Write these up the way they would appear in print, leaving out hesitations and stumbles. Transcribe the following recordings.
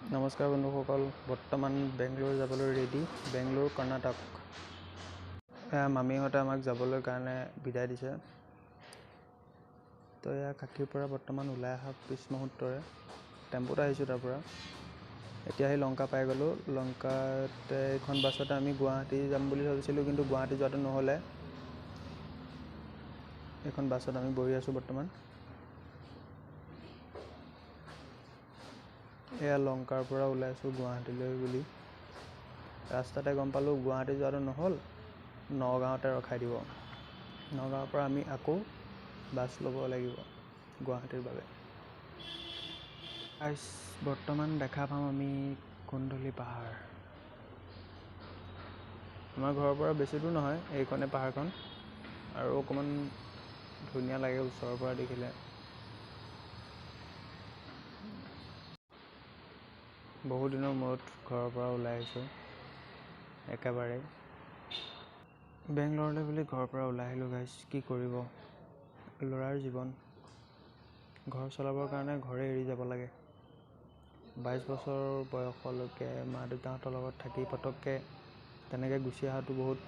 নমস্কাৰ বন্ধুসকল, বৰ্তমান বেংগলোৰ যাবলৈ ৰেডি। বেংগলোৰ কৰ্ণাটক। মামীহঁতে আমাক যাবলৈ কাৰণে বিদায় দিছে। তো এয়া কাকীৰ পৰা বৰ্তমান ওলাই অহা পিছ মুহূৰ্তৰে টেম্পুত আহিছোঁ। তাৰ পৰা এতিয়া আহি লংকা পাই গ'লোঁ। লংকাতে এইখন বাছতে আমি গুৱাহাটী যাম বুলি ভাবিছিলোঁ, কিন্তু গুৱাহাটী যোৱাটো নহ'লে। এইখন বাছত আমি বহি আছোঁ বৰ্তমান। এয়া লংকাৰ পৰা ওলাইছোঁ গুৱাহাটীলৈ বুলি। ৰাস্তাতে গম পালোঁ গুৱাহাটী যোৱাটো নহ'ল, নগাঁৱতে ৰখাই দিব। নগাঁৱৰ পৰা আমি আকৌ বাছ ল'ব লাগিব গুৱাহাটীৰ বাবে। গাইছ, বৰ্তমান দেখা পাম আমি কুন্দলী পাহাৰ। আমাৰ ঘৰৰ পৰা বেছি দূৰ নহয় এইখনে পাহাৰখন, আৰু অকণমান ধুনীয়া লাগে ওচৰৰ পৰা দেখিলে। বহু দিনৰ মূৰত ঘৰৰ পৰা ওলাই আহিছোঁ একেবাৰে বেংগলৰলৈ বুলি ঘৰৰ পৰা ওলাই আহিলোঁ। গাইছ, কি কৰিব, ল'ৰাৰ জীৱন, ঘৰ চলাবৰ কাৰণে ঘৰে এৰি যাব লাগে। 22 বছৰ বয়সলৈকে মা দেউতাহঁতৰ লগত থাকি পটককৈ তেনেকৈ গুচি অহাটো বহুত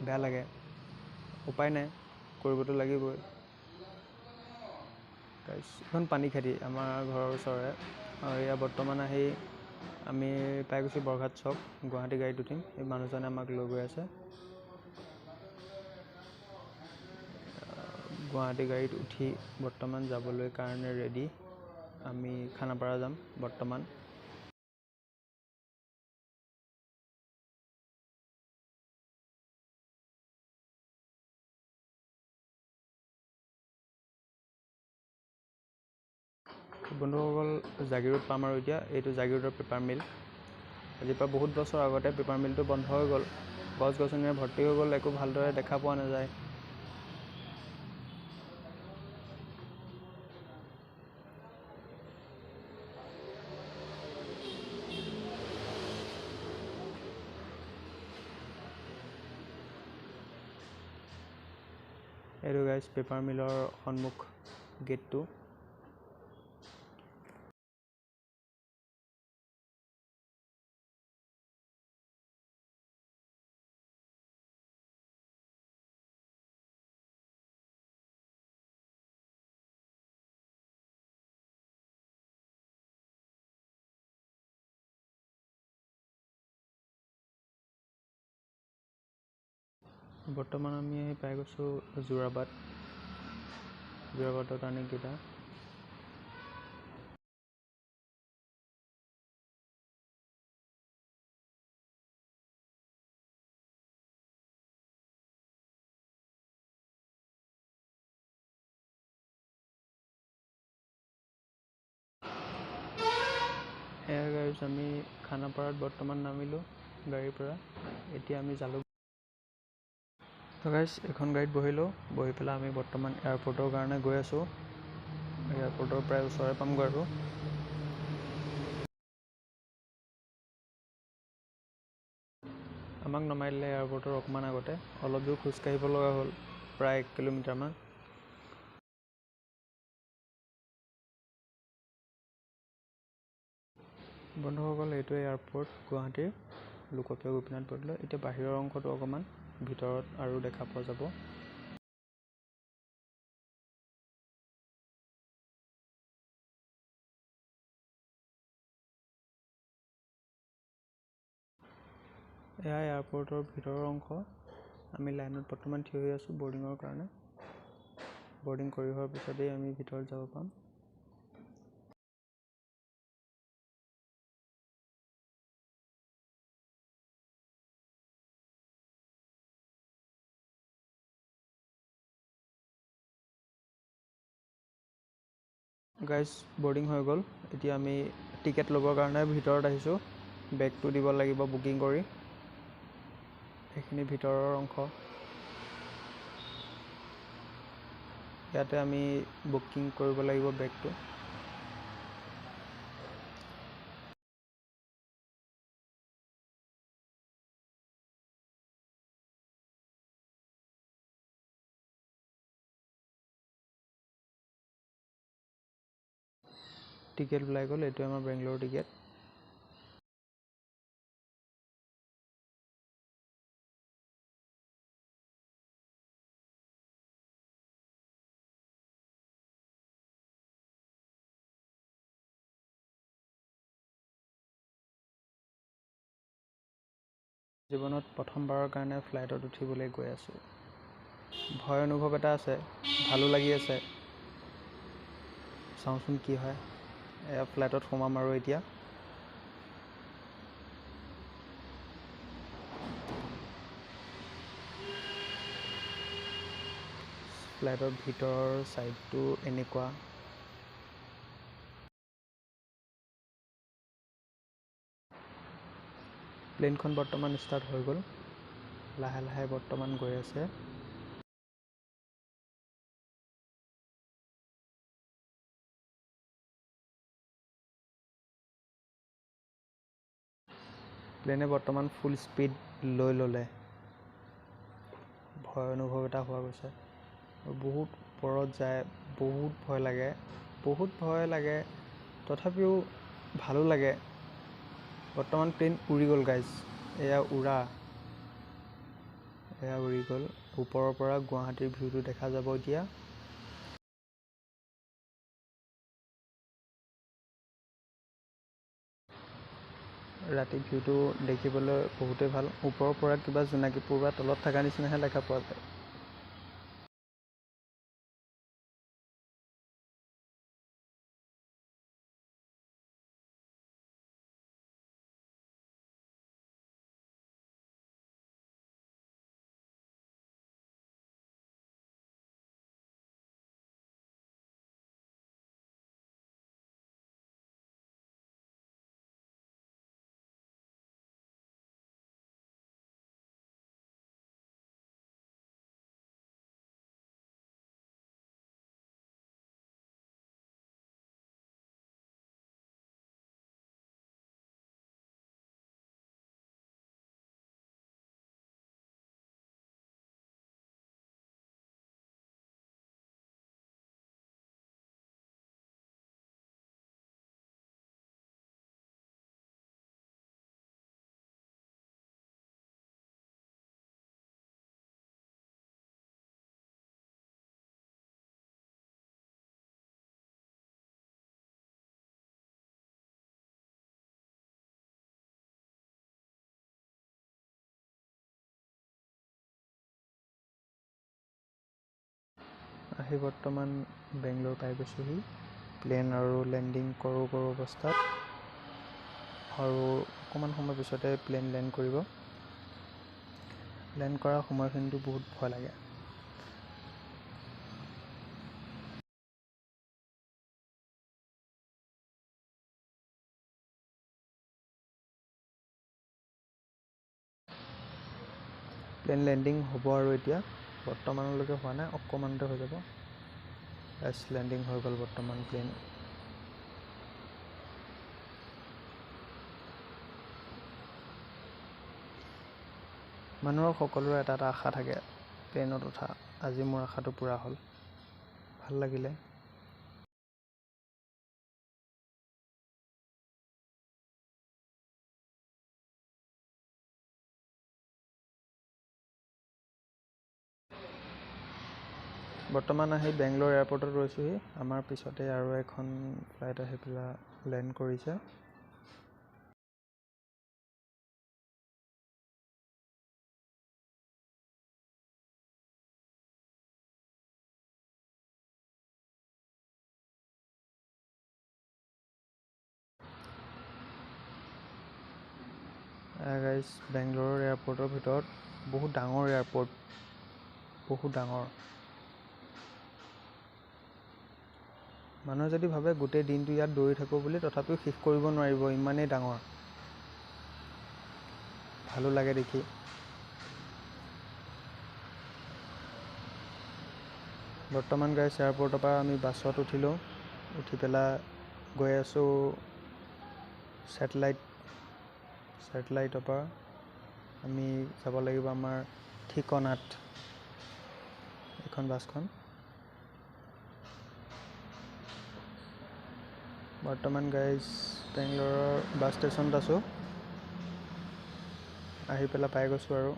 বেয়া লাগে। উপায় নাই, কৰিবতো লাগিবই। গাইছ, এইখন পানীখাইতি আমাৰ ঘৰৰ ওচৰৰে। আৰু এয়া বৰ্তমান আহি আমি পাই গৈছোঁ বৰঘাট চক। গুৱাহাটী গাড়ীত উঠিম। এই মানুহজনে আমাক লৈ গৈ আছে। গুৱাহাটী গাড়ীত উঠি বৰ্তমান যাবলৈ কাৰণে ৰেডি। আমি খানাপাৰা যাম বৰ্তমান। বন্ধুসকল, জাগীৰোড পাম আৰু এতিয়া। এইটো জাগীৰোডৰ পেপাৰ মিল। আজিৰ পৰা বহুত বছৰ আগতে পেপাৰ মিলটো বন্ধ হৈ গ'ল। গছ গছনিৰে ভৰ্তি হৈ গ'ল, একো ভালদৰে দেখা পোৱা নাযায়। এইটো গাইজ পেপাৰ মিলৰ সন্মুখ গেটটো। বৰ্তমান আমি আহি পাই গৈছোঁ যোৰাবাট। যোৰাবাটৰ টাৰ্ণিংকেইটা। এয়া গাইজ, আমি খানাপাৰাত বৰ্তমান নামিলোঁ গাড়ীৰ পৰা। এতিয়া আমি জালুক। তো গাইজ, এখন গাড়ীত বহিলোঁ। বহি পেলাই আমি বৰ্তমান এয়াৰপৰ্টৰ কাৰণে গৈ আছোঁ। এয়াৰপৰ্টৰ প্ৰায় ওচৰে পামগৈ আৰু। আমাক নমাই দিলে এয়াৰপৰ্টৰ অকণমান আগতে। অলপ দূৰ খোজকাঢ়িব লগা হ'ল, প্ৰায় 1 কিলোমিটাৰমান। বন্ধুসকল, এইটোৱে এয়াৰপৰ্ট গুৱাহাটীৰ লোকপ্ৰিয় গোপীনাথ বৰদলৈ। এতিয়া বাহিৰৰ অংশটো অকণমান ভিতৰত আৰু দেখা পোৱা যাব। এয়া এয়াৰপৰ্টৰ ভিতৰৰ অংশ। আমি লাইনত বৰ্তমান থিয় হৈ আছোঁ বৰ্ডিঙৰ কাৰণে। বৰ্ডিং কৰি হোৱাৰ পিছতেই আমি ভিতৰত যাব পাম। গাইজ, বৰ্ডিং হৈ গ'ল। এতিয়া আমি টিকেট ল'বৰ কাৰণে ভিতৰত আহিছোঁ। বেগটো দিব লাগিব বুকিং কৰি। এইখিনি ভিতৰৰ অংশ। ইয়াতে আমি বুকিং কৰিব লাগিব বেগটো। টিকেট ওলাই গ'ল। এইটোৱে আমাৰ বেংগলোৰ টিকেট। জীৱনত প্ৰথমবাৰৰ কাৰণে ফ্লাইটত উঠিবলৈ গৈ আছোঁ। ভয় অনুভৱ এটা আছে, ভালো লাগি আছে। চাওঁচোন কি হয়। এয়া ফ্লাইটত সোমাম আৰু এতিয়া। ফ্লাইটৰ ভিতৰৰ ছাইডটো এনেকুৱা। প্লেনখন বৰ্তমান ষ্টাৰ্ট হৈ গ'ল, লাহে লাহে বৰ্তমান গৈ আছে। প্লেনে বৰ্তমান ফুল স্পীড লৈ ল'লে। ভয় অনুভৱ এটা হোৱা গৈছে। বহুত ওপৰত যায়, বহুত ভয় লাগে, বহুত ভয় লাগে, তথাপিও ভালো লাগে। বৰ্তমান প্লেন উৰি গ'ল গাইজ। এয়া উৰা, এয়া উৰি গ'ল। ওপৰৰ পৰা গুৱাহাটীৰ ভিউটো দেখা যাব এতিয়া। ৰাতি ভিউটো দেখিবলৈ বহুতেই ভাল। ওপৰৰ পৰা কিবা জোনাকী পৰুৱা তলত থকা নিচিনাহে দেখা পোৱা যায়। আহি বৰ্তমান বেংগলোৰ পাই গৈছোঁহি। প্লেন আৰু লেণ্ডিং কৰোঁ কৰোঁ অৱস্থাত, আৰু অকণমান সময় পিছতে প্লেন লেণ্ড কৰিব। লেণ্ড কৰা সময়খিনিতো বহুত ভয় লাগে। প্লেন লেণ্ডিং হ'ব আৰু এতিয়া বৰ্তমানলৈকে হোৱা নাই, অকণমানতে হৈ যাব। এছ লেণ্ডিং হৈ গ'ল বৰ্তমান প্লেন। মানুহৰ সকলোৰে এটা এটা আশা থাকে প্লেনত উঠা। আজি মোৰ আশাটো পূৰা হ'ল, ভাল লাগিলে। বৰ্তমান আহি বেংগলোৰ এয়াৰপৰ্টত ৰৈছোঁহি। আমাৰ পিছতে আৰু এখন ফ্লাইট আহি পেলাই লেণ্ড কৰিছে। গাইজ, বেংগলোৰৰ এয়াৰপৰ্টৰ ভিতৰত বহুত ডাঙৰ এয়াৰপৰ্ট, বহুত ডাঙৰ। মানুহে যদি ভাবে গোটেই দিনটো ইয়াত দৌৰি থাকোঁ বুলি, তথাপিও শেষ কৰিব নোৱাৰিব, ইমানেই ডাঙৰ। ভালো লাগে দেখি। বৰ্তমান গাইজ এয়াৰপৰ্টৰ পৰা আমি বাছত উঠিলোঁ। উঠি পেলাই গৈ আছোঁ ছেটেলাইট। ছেটেলাইটৰ পৰা আমি যাব লাগিব আমাৰ ঠিকনাত। এইখন বাছখন। বৰ্তমান গাইজ বেংগলোৰৰ বাছ ষ্টেচনত আছোঁ, আহি পেলাই পাই গৈছোঁ। আৰু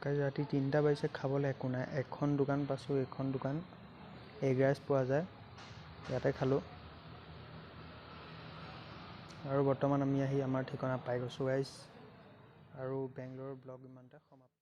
গাইজ, ৰাতি 3টা বাজিছে, খাবলৈ একো নাই। এখন দোকান পাইছোঁ, এইখন দোকান এগ ৰাইচ পোৱা যায়, ইয়াতে খালোঁ। আৰু বৰ্তমান আমি আহি আমাৰ ঠিকনা পাই গৈছোঁ গাইজ। আৰু বেংগলোৰৰ ব্লগ ইমানতে সমাপ্ত।